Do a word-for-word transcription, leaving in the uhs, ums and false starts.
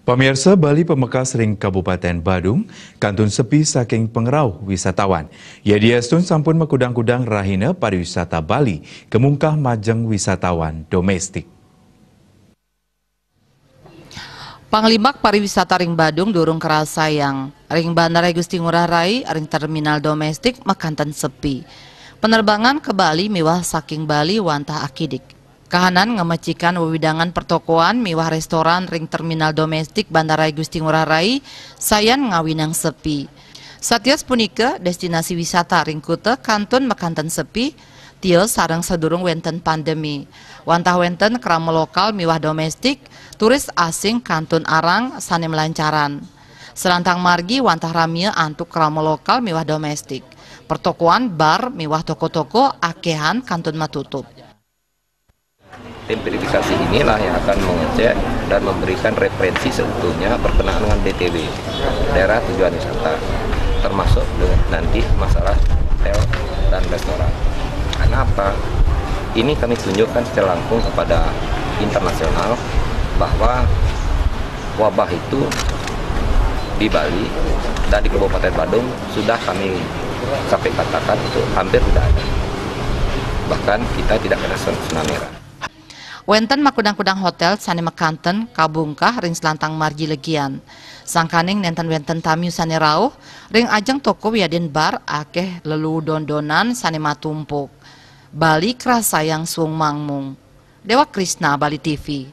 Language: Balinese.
Pamirsa, Bali pamekas ring Kabupaten Badung kantun sepi saking pangrauh wisatawan. Yadiastun sampun makudang-kudang rahina pariwisata Bali kamungkah majeng wisatawan domestik. Panglimbak pariwisata ring Badung durung karasayang. Ring Bandara Gusti Ngurah Rai, ring terminal domestik makanten sepi. Penerbangan ka Bali miwah saking Bali wantah akidik. Kahanan ngamecikan wewidangan pertokoan miwah restoran ring terminal domestik Bandara Gusti Ngurah Rai sayan ngawinang sepi. Satios punika, destinasi wisata ring kuta kantun makanten sepi, tia sareng sadurung wenten pandemi. Wantah wenten krama lokal miwah domestik, turis asing kantun arang sane malancaran. Salantang margi wantah ramia antuk krama lokal miwah domestik. Pertokoan, bar miwah toko-toko akehan kantun matutup. Tim verifikasi inilah yang akan mengecek dan memberikan referensi seutuhnya berkenaan dengan D T W, daerah tujuan wisata, termasuk dengan nanti masalah hotel dan restoran. Karena apa? Ini kami tunjukkan secara langsung kepada internasional bahwa wabah itu di Bali dan di Kabupaten Badung sudah kami sampai katakan itu hampir tidak ada. Bahkan kita tidak kena zona merah. Wenten makudang-kudang hotel sane makanten kabungkah ring salantang margi legian. Sangkaning nenten wenten tamiu sane rauh, ring ajeng toko wiadin bar akeh leludon-donan sane matumpuk. Bali karasayang suung mangmung. Dewa Krisna, Bali T V.